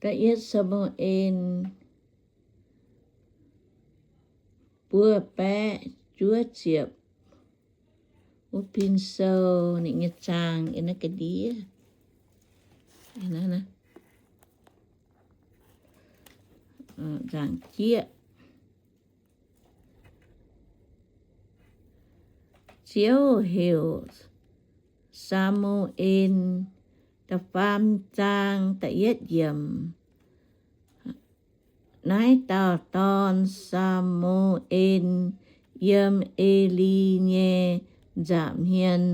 Da'yietv Saa^mu^en buo baeqv juov ziepc. Wuov pin sou ninh nyei zaang yiem naaiv ga'ndiev, zaang jieqv. Ziouv heuc Saa^mu^en, da'faam zaang da'yietv yiemc. Naaiv dauh dorn, Saa^mu^en, yiem Eli nyei nza'hmien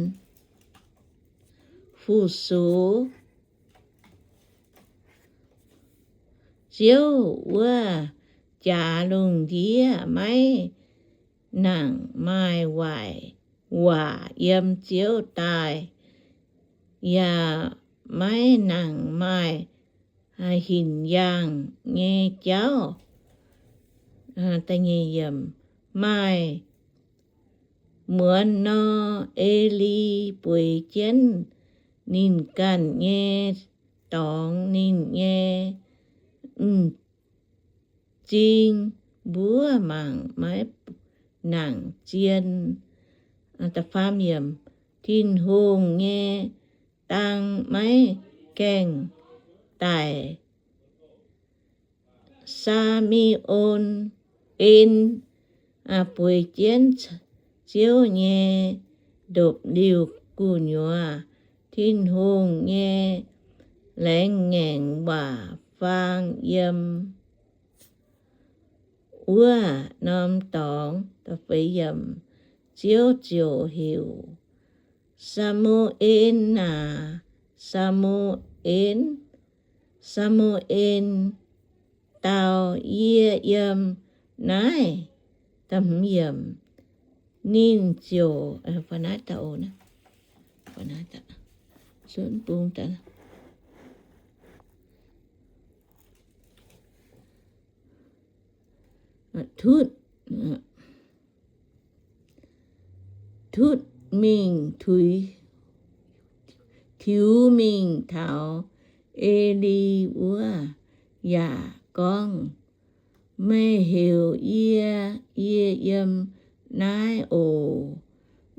fu-sux. Ziouv wuov jaax lungh ndiev maiv nangc maaih waaic waac yiem Ziouv daaih, yaac maiv nangc maaih hinc yaangh nyei jauv. Maaih muonz nor, Eli bueix jienv ninh ganh nyei dorngx, ninh nyei m'zing mbuov mangc maiv nangc zien. Tin-Hungh nyei dang maiv gaengh daic. Saa^mi^on, en, bueix jienv Ziouv nyei ndopv-liuh gu'nyuoz, Tin-Hungh nyei laengz ngaengc waac faang yiem wuov norm dorngx. Ziouv ziouc heuc, Saa^mu^en aac, Saa^mu^en. Saa^mu^en dau, Yie yiem naaiv. Ninh ziouc, tutv mingh, tiux mingh taux Eli wuov yaac gorngv, Meih heuc yie, yie yiem naaiv oc.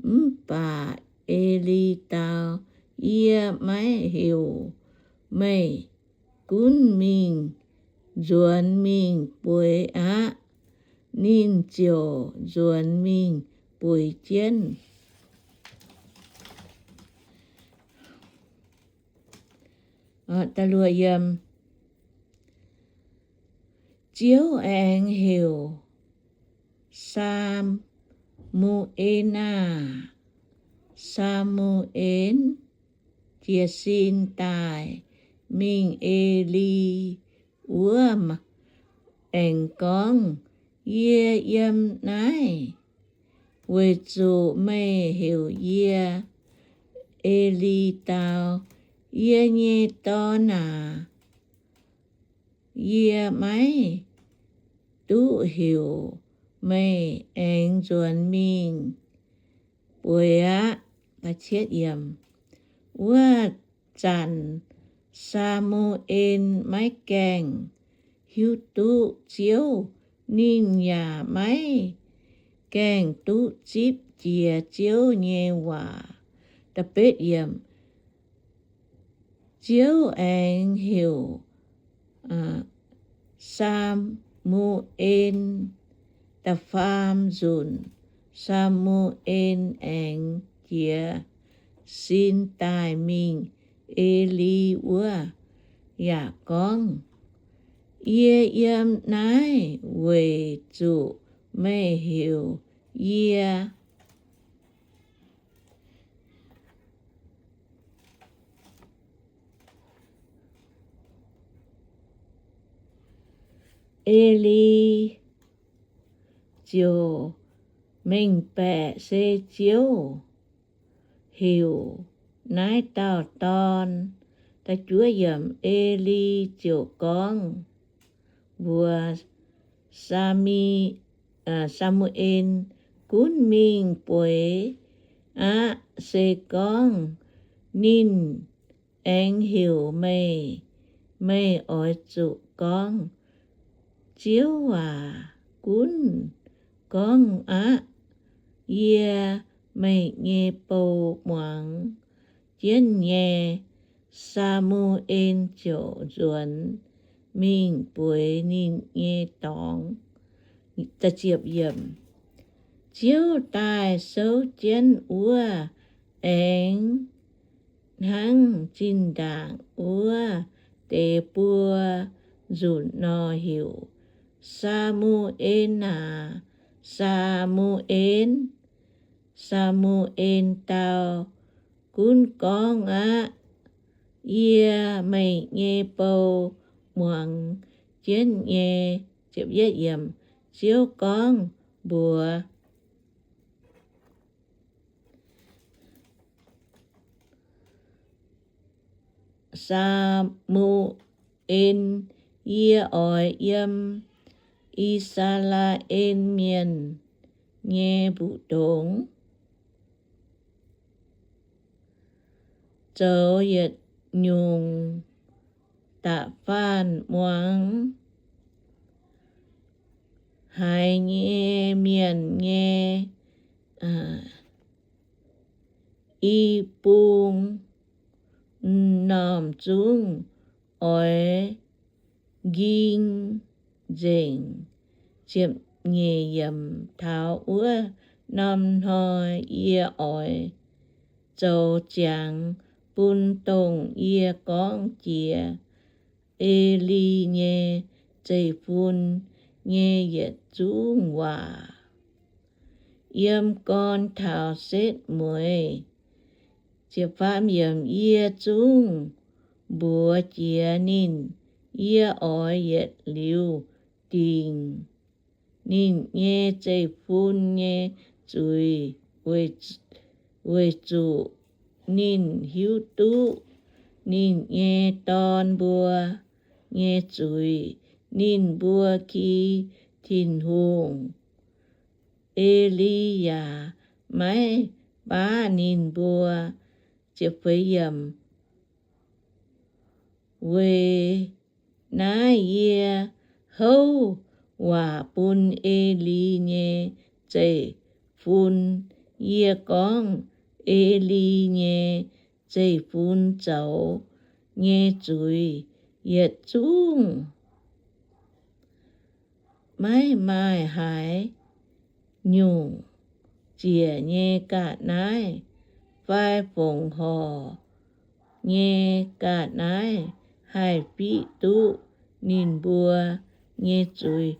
Mv baac Eli dau, Yie maiv heuc meih. Gunv mingh nzuonx mingh bueix aqv. Ninh ziouc nzuonx mingh bueix jienv. Ziouv aengx heuc, Saa^mu^en aah! Saa^mu^en! Jiez sin daaih mingh Eli wuov aengx gorngv, Yie yiem naaiv, weic zuqc meih heuc yie. Eli dau, Yie nyei dorn aac, yie maiv duqv heuc meih aengx nzuonx mingh bueix aqv. Wuov zanc Saa^mu^en maiv gaengh hiuv duqv Ziouv, ninh yaac maiv gaengh duqv zipv jiez Ziouv nyei waac. Ziouv aengx heuc Saa^mu^en da'faam nzunc. Saa^mu^en aengx jiez sin daaih mingh Eli wuov yaac gorngv, Yie yiem naaiv, weic zuqc meih heuc yie. Eli ziouc mengh baeqc se Ziouv heuc naaiv dauh dorn. Eli ziouc gorngv mbuox Saa^mi, Saa^mu^en, Gunv mingh bueix aqv. Se gorngv ninh aengx heuc meih, Meih oix zuqc gorngv, Ziouv aac, gunv gorngv aqv. Yie, meih nyei bou, muangx jienv nyei. Saa^mu^en ziouc nzuonx mingh bueix ninh nyei dorngx. Ziouv daaih souv jienv wuov aengx hnangv zinh ndaangc wuov deix buo nzunc nor, heuc, Saa^mu^en aac, Saa^mu^en! Saa^mu^en dau, Gunv gorngv aqv. Yie, meih nyei bou, muangx jienv nyei. Ziouv gorngv mbuox Saa^mu^en, Yie oix yiem I^saa^laa^en Mienh nyei mbu'ndongx zoux yietc nyungc da'faanh muangx haiz nyei mienh nyei i bung m'normh zungv oix nqing nzengc. Taux wuov norm hnoi yie oix zoux ziangx bun dongh yie gorngv jiex E^li nyei zeiv-fun nyei yietc zungv waac yiem gorn taux setv mueiz. Yie zungv mbuox jiex ninh, Yie oix yietc liuz dingc ninh nyei zeiv-fun nyei zuiz, weic zuqc ninh hiuv duqv ninh nyei dorn mbuo nyei zuiz. Ninh mbuo ki Tin-Hungh, E^li yaac maiv baav ninh mbuo. Weic naaiv yie houv waac bun E^li nyei zeiv-fun. Yie gorngv, E^li nyei zeiv-fun zoux nyei zuiz yietc zungv maiv maaih haaix nyungc ziec nyei ga'naaiv fai fongc horc nyei ga'naaiv haih fiqv duqv ninh mbuo nyei zuiz.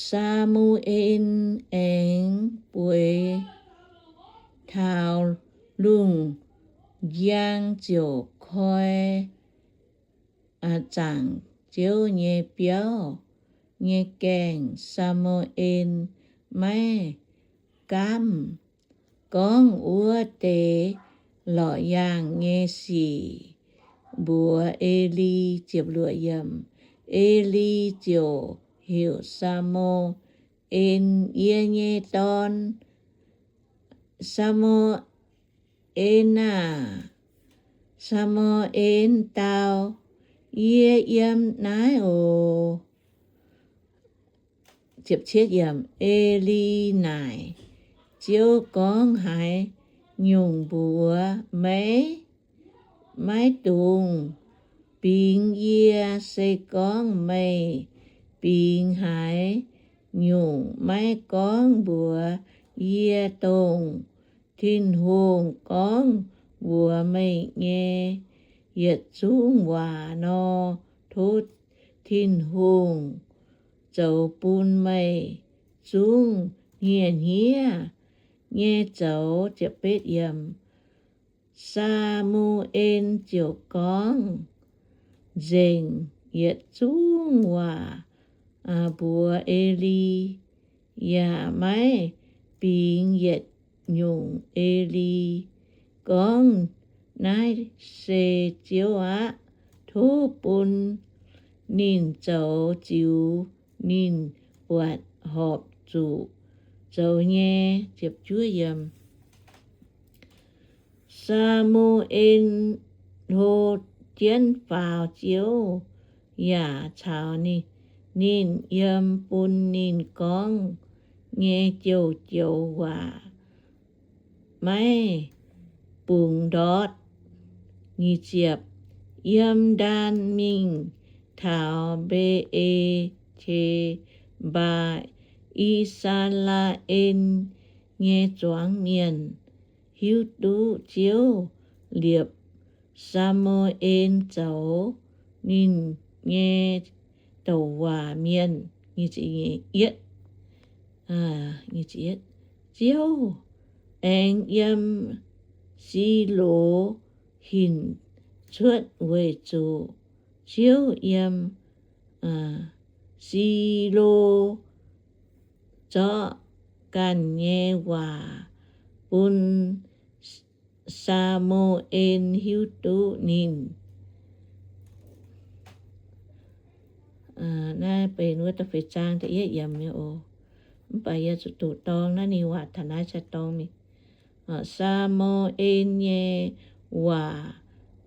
Saa^mu^en aengx bueix taux lungh njang ziouc koi zaangc Ziouv nyei biauv nyei gaengh. Saa^mu^en maiv gaamv gorngv wuov deix lorqc yaangh nyei sic mbuox E^li. E^li ziouc heuc Saa^mu^en, Yie nyei dorn, Saa^mu^en aah! Saa^mu^en dau, Yie yiem naaiv oc. E^li naaic Ziouv gorngv haaix nyungc mbuox meih? Maiv dungx bingx yie. Se gorngv meih bingx haaix nyungc, maiv gorngv mbuox yie dongh Tin-Hungh gorngv mbuox meih nyei yietc zungv waac nor, tov Tin-Hungh zoux bun meih zungv hniev-hniev nyei zoux. Saa^mu^en ziouc gorngv nzengc yietc zungv waac mbuox E^li, yaac maiv bingx yietc nyungc. E^li gorngv, Naaiv se Ziouv aqv. Tov bun ninh zoux ziux ninh buatc horpc zuqc zoux nyei. Saa^mu^en hlo jienv faaux Ziouv yaac caux ninh yiem bun ninh gorngv nyei joux-joux waac maiv bungx ndortv. Yiem Ndan mingh taux Mbe^e^qe^mbaa, I^saa^laa^en nyei zuangx mienh hiuv duqv Ziouv liepc Saa^mu^en zoux ninh nyei douc waac mienh. Ziouv aengx yiem Silo hinc cuotv weic zuqc Ziouv yiem Silo zorqv ganh nyei waac bun Saa^mu^en hiuv duqv ninh. Naaiv benx wuov da'feix zaang da'yietv yiemc nyei oc. Mv baac yie zuqc doqc dorng naaiv ninh waac taux naaiv cai dorng mingh. Saa^mu^en nyei waac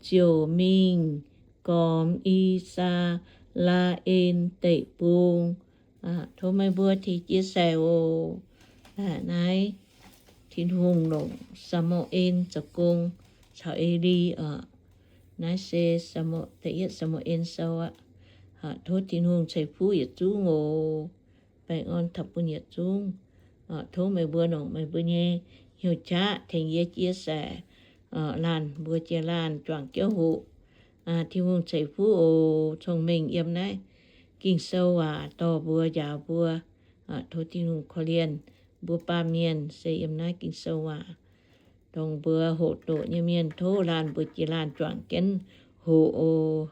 ziouc mingh gormx I^saa^laa^en Deic-Bung. Tov meih mbuo tengx chia sẻ oc. Naaiv Tin-Hungh longc Saa^mu^en zoux gong caux E^li oc. Naaiv se da'yietv Saa^mu^en Sou aqv. Tov Tin-Hungh ceix fuqv yietc zungv oc. Baengh orn taux bun yietc zungv. Tov meih mbuo longc meih mbuo nyei hnyouv qaqv tengx yie chia sẻ, laanh mbuo jiex laanh juangc jienv hoqc. Tin-Hungh ceix fuqv oc. Cong-mengh yiem naaiv Ging-Sou waac dorh mbuo njaaux mbuo. Tov Tin-Hungh korv-lienh mbuo baamh mienh se yiem naaiv Ging-Sou waac dongh mbuo hoqc doqc nyei mienh. Tov laanh mbuo jiex laanh juangc jienv hoqc oc.